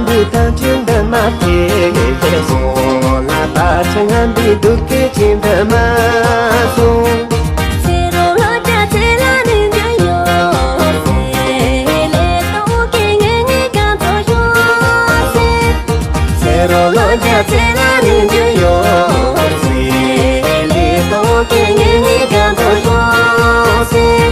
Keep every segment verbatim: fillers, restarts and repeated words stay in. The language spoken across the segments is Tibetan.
འདི་དང་ཁྲིམས་འདི་མ་ཕེ་སོང་། ལ་པ་ཆ་ང་འདི་སྡུག་གི་ཁྲིམས་འདི་མ་སོང་། ཚེ་རོ་ལོ་བརྒྱ་ཚེ་ལ་རིང་རྒྱུ་ཡོད་ཟེར། ལས་དོན་གྱི་ངེས་ངེས་གང་ཚོ་ཤོག་ཟེར། ཚེ་རོ་ལོ་བརྒྱ་ཚེ་ལ་རིང་རྒྱུ་ཡོད་ཟེར། ལས་དོན་གྱི་ངེས་ངེས་གང་ཚོ་ཤོག་ཟེར།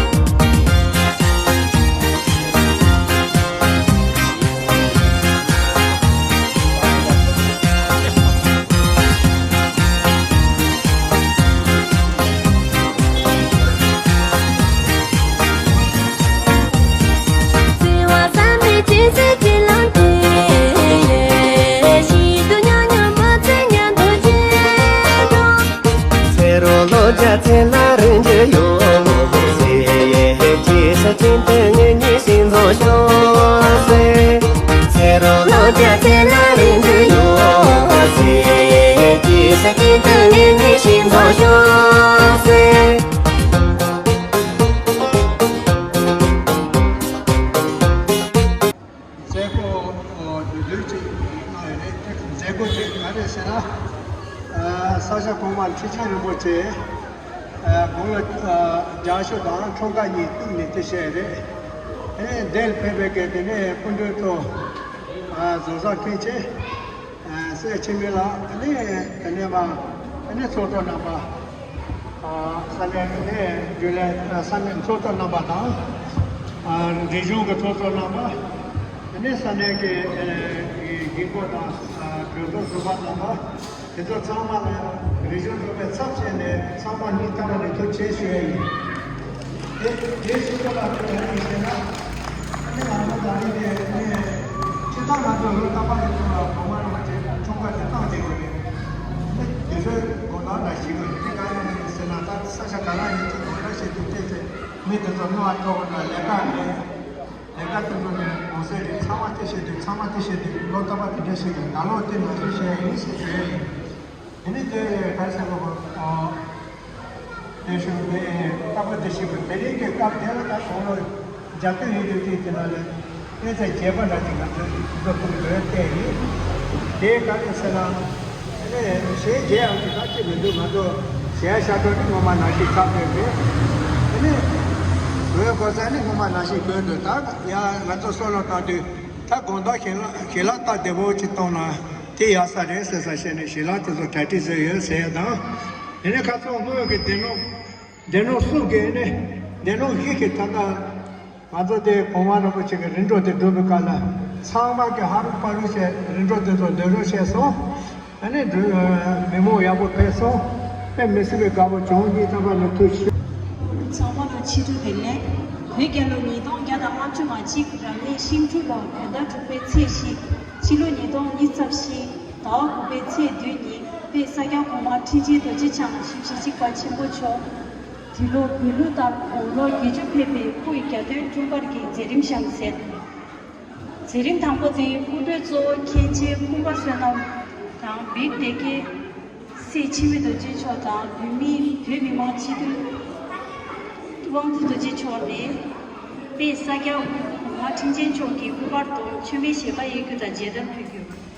ཚེ་རོ་ལོ་བརྒྱ་ཚེ་ལ་རིང་རྒྱུ་ཡོད་ཟེར། ཅི་ཟེར་ཅི་འདི་ངེད་གཉིས་ཤིང་བཟོ་ཤོག་ཟེར། ཚེ་རོ་ལོ་བརྒྱ་ཚེ་ལ་རིང་རྒྱུ་ཡོད་ཟེར། ཅི་ཟེར་ཅི་འདི་ངེད་གཉིས་ཤིང་བཟོ་ཤོག་ཟེར། མཛད་སྒོ་བསྡུ་སྡུད་ཅིག་གནང་ཡོད་རེད། དེ་མཛད་སྒོ་དེ་ག་རེ་ཟེར་ན། ཨ་ས་སྐྱ་གོང་མ་ཁྲི་ཆེན་རིན་པོ་ཆེ་ཨ་དགུང་ལོ་ཨ་བརྒྱད་ཅུ་དང་འཁྲུངས་སྐར་གཉིས་གཏུགས་ནས་དེ་བཤད་རེད། ཨེ་འདིར་ཕེབས་པའི་གི་དེ་ནས་སྐུ་མགྲོན་ཚོ་ཨ་བཟང་བཟང་མཁན་ཆེ། ཨ་སྲས་འཆི་མེད་ལགས། ཨ་ནི་དེ་ནས་མ་ཨ་ནི་ཚོགས་གཙོ་རྣམ་པ། ཨ་ས་གནས་དེ་ནས་རྒྱུན་ལས་ཨ་ས་གནས་ཚོགས་གཙོ་རྣམ་པ་དང་། ཨ་རིག་གཞུང་གི་ཚོགས་གཙོ་རྣམ་པ། དེ་ནས་ས་གནས་ཀྱི་ཨ་དགོན་པ་དང་ཨ་གྲོས་ཚོགས་ཟུར་པ་རྣམ་པ། དེ་ཚོ་ཚང་མ་ལ་རིག་གཞུང་སློབ་གྲྭའི་ཚབ་བྱས་ནས་ཚང་མ་སྙིང་ཐག་པ་ནས་ཐུགས་རྗེ་ཆེ་ཞུ་ཡ་ཡིན། དེ་དེ་ཞུ་སྐབས་ལ་དེ་ག་རེ་ཡིན་ཟེར་ན། ཨ་ནི་ང་ཚོ་ད་རེས་དེ་ནས་སྤྱིར་བཏང་ང་ཚོ་ལོ་རྟག་པར་ཡིན་ན་གོང་མ་རིན་པོ་ཆེ་འཁྲུངས་སྐར་དེ་བཏང་བསྡད་དགོས་རེད། ཨ་ནི་དེ་ཚོའི་དགོངས་དག་འདྲ་ཞིག་དགོས་རེད། དེ་ག་རེ་ཡིན་ཟེར་ན། ད་ས་ཆ་ག་ལ་ཡིན་ཚེ་དགོངས་དག་བཞེས་དུས་བལྟས་ཚེ་མི་དེ་ཚོ་རྣོ་བ་སྤྲོ་བོ་འདྲ་ལས་ཀ་རེད། ལས་ཀ་དེ་ཚོ་ནས་གོང་ཚད་རེད། ཚང་མ་དེ་བཤད་དུས་ཚང་མ་དེ་བཤད་དུས་ལོ་རྟག་པར་དེ་འདྲ་ཞིག་ཡིན། ད་ལོ་དེ་ནང་བཞིན་བཤད་ཡིན་ཟེར་ཞུ་ཡ་ཡིན། དེ་ནས་དེ་ག་རེ་ཟེར་དགོས་པ། ཨོ། དེ་ཞུ་བའི་རྟག་པར་དེ་བཤད་དགོས། དེ་རིང་གི་སྐབས་དེ་ལ་ད་དགུང་ལོ་བརྒྱད་ཅུ་ཡིན་དུས་དེ་དེ་ལ་ལས་དེ་ཚེ་རྒྱས་པ་འདྲ་ཅིག་ང་ཚོས་བཟོ་ཐུབ་འགྲོ་ཡ་བལྟས་ཡིན། དེ་ག་རེ་ཟེར་ན། དེ་ནས་གཞས་རྒྱག་ཡག་གི་ད་ཅི་མི་འདུག་ང་ཚོ་གཞས་ཤར་གྲོལ་ནི་ངོ་མ་ནང་བཞིན་ཆགས་བསྡད་རེད། དེ་ནས་གོས་གོས་ས་ནི་ངོ་མ་ནང་བཞིན་གོན་འདུག་ད་ཡང་ང་ཚོ་སོ་ལོ་བཏང་དུས་ད་དགོང་དག་ཞལ་ལག་ཞལ་ལག་སྟབས་བདེ་པོ་ཅིག་གཏོང་ན་དེ་ཡག་ས་རེད་ཟེར་ས་བཤད་ནས་ཞལ་ལག་དེ་ཚོ་གྲ་སྒྲིག་བཟོས་ཡོད་ཟེར་ཡ་དང་། དེ་ནས་ཁ་སང་སྔོན་གྱི་སྡེ་སྣོད་སྡེ་སྣོད་གསུམ་གྱི་ནས་སྡེ་སྣོད་བཞི་གི་ད་ལྟ། ང་ཚོ་དེ་གོང་མ་རིན་པོ་ཆེ་གི་རིམ་གྲོ་དེ་སྒྲུབ་པའི་སྐབས་ལ་ཚང་མ་གི་ཧ་རུ་པ་རུ་བྱས་རིམ་གྲོ་དེ་ཚོ་འདོན་རོགས་བྱས་སོང་། ཨ་ནི་འགྲུལ་མི་མང་ཡག་པོ་ཕེབས་སོང་། དཔེ་མི་སྲིད་པའི་དགའ་པོ་བྱུང་། སྙིང་ཐག་པ་ནས་ཐུགས་རྗེ་ཆེ། ཚང་མ་ལ་ཕྱི་དྲོ་བདེ་ལེགས། བོད་རྒྱལ་ལོ་ཉིས་སྟོང་བརྒྱ་དང་ལྔ་བཅུ་ང་གཅིག་རབ་གནས་ཤིང་འབྲུག་ལོ་བོད་ཟླ་དྲུག་པའི་ཚེས་བཞི། ཕྱི་ལོ་ཉིས་སྟོང་ཉི་ཤུ་རྩ་བཞི་ཟླ་བ་དགུ་པའི་ཚེས་བདུན་ཉིན་དཔལ་ས་སྐྱ་གོང་མ་ཁྲི་ཆེན་རྡོ་རྗེ་འཆང་ཞེ་གཅིག་པ་ཆེན་པོ་མཆོག་དེ་ལོ་བོད་ལུགས་ལྟར་དགུང་ལོ་བརྒྱད་ཅུ་ཕེབས་པའི་སྐུའི་གྱ་སྟོན་འཁྲུངས་སྐར་གྱི་མཛད་རིམ་བཞེངས་མཛད། མཛད་རིམ་དང་པོ་དེ་སྐུ་མགྲོན་གཙོ་བོ་མཁན་ཆེན་ཀུན་དགའ་བསོད་ནམས་དང་བིག་སྡེ་དགེ་སྲས་འཆི་མེད་རྡོ་རྗེ་མཆོག་དང་བོད་མིའི་བོད་མི་མང་སྤྱི་འཐུས་དབང་འདུས་རྡོ་རྗེ་མཆོག་ནས་དཔལ་ས་སྐྱ་གོང་མ་ཁྲི་ཆེན་མཆོག་གི་སྐུ་པར་དུ་མཆོད་མེ་ཞལ་པར་གཡས་འཁྱུད་དང་མཇལ་དར་ཕུལ་རྒྱུ།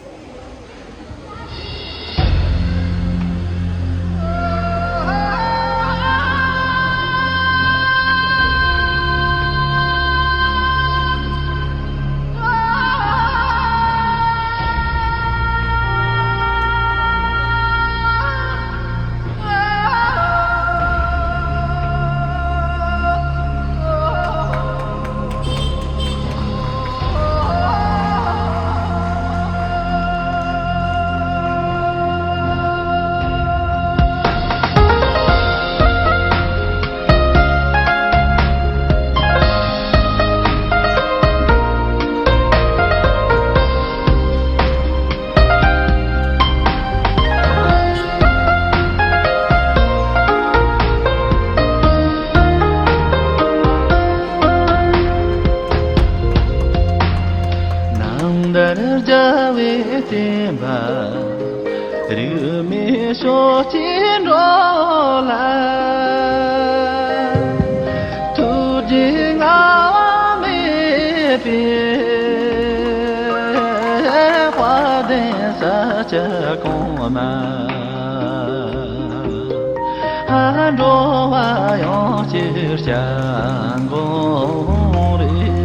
འགྲོ་བ་ཡོངས་ཀྱི་སྐྱབས་མགོན་རེད།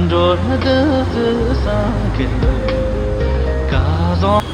འགྲོ་བདག་སངས་རྒྱས་བསྐལ་བཟང་།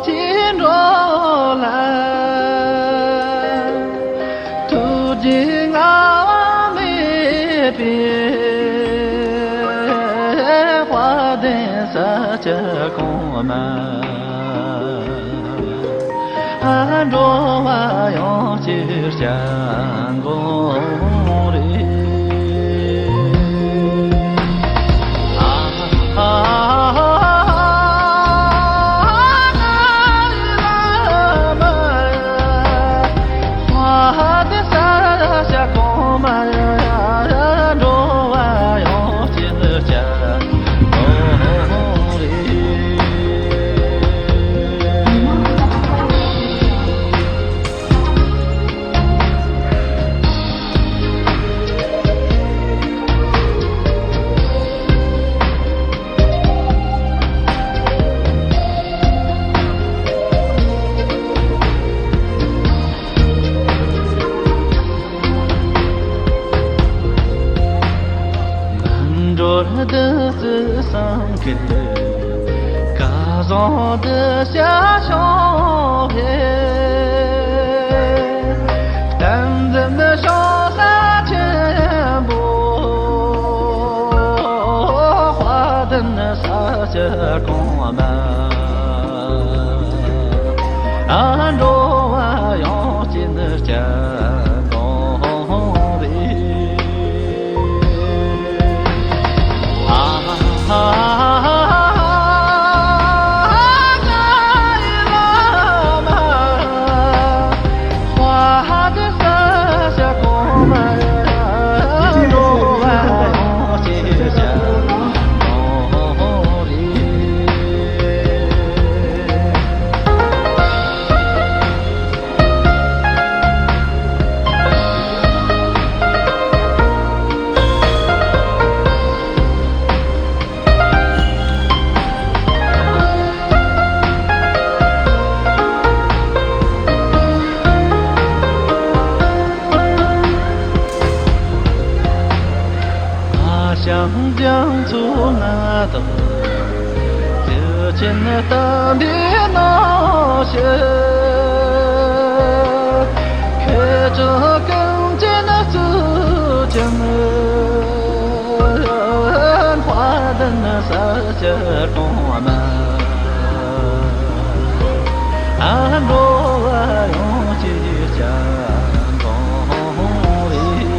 ཅི་འགྲོ་ལ། ཐུགས་རྗེ་བསྔལ་བ་མེད་པའི་དཔལ་ལྡན་ས་སྐྱ་གོང་མ། འགྲོ་བ་ཡོངས་ཀྱི་སྐྱབས་མགོན་རེད། འགྲོ་བདུད་རྩི་སེམས་ཀྱི་སྐལ་བཟང་འདི་ཞལ་བྱུང་བས། བསྟན་འཛིན་ཤོང་ས་ཆེན་པོ་དཔལ་ལྡན་ས་སྐྱ་གོང་མ། འགྲོ་བ་ཡོངས་ཀྱི་སྐྱབས་མགོན་རེད། ཞང་རྒྱ་མཚོ་ང་དང་། ལུས་ཅན་དམ་པའི་ནང་ཞིག་ཁྱེད་ཅག་གངས་ཅན་གཙུག་ཕྲེང་དཔལ་ལྡན་ས་སྐྱ་གོང་མ། འགྲོ་བ་ཡོངས་ཀྱི་སྐྱབས་མགོན་རེད།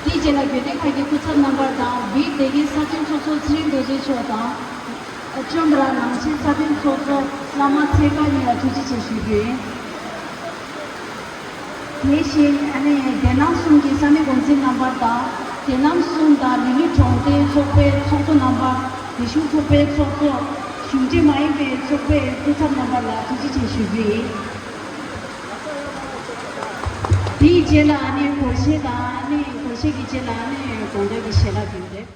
དེའི་རྗེས་ལ་དགོན་སྡེ་ཁག་གི་སྐུ་ཚབ་རྣམ་པ་དང་བོད་སྡེ་དགེ་ས་ཁྱོན་ཚོགས་གཙོ་ཚེ་རིང་རྡོ་རྗེ་མཆོག་དང་། བཅོམ་པ་ལགས་ནང་ཆེན་ས་ཁྱོན་ཚོགས་གཙོ་བླ་མ་ཚེ་དཀར་གཉིས་ལ་ཐུགས་རྗེ་ཆེ་ཞུ་རྒྱུ་ཡིན། དེ་བཞིན་ཨ་ནི་སྡེ་རྣམ་གསུམ་གྱི་ས་གནས་འགོ་འཛིན་རྣམ་པ་དང་། སྡེ་རྣམ་གསུམ་དང་ལི་ལི་གྲོང་སྡེའི་ཚོགས་པའི་ཚོགས་གཙོ་རྣམ་པ། རིག་གཞུང་ཚོགས་པའི་ཚོགས་གཙོ། གཞུང་འབྲེལ་མ་ཡིན་པའི་ཚོགས་པའི་སྐུ་ཚབ་རྣམ་པ་ལ་ཐུགས་རྗེ་ཆེ་ཞུ་རྒྱུ་ཡིན། དེའི་རྗེས་ལ་ཨ་ནི་སྒོར་གཞས་དང་ཨ་ནི་སྒོར་གཞས་ཀྱི་རྗེས་ལ་ཨ་ནི་དགོང་དག་གི་ཞལ་ལག་ཡོད་རེད།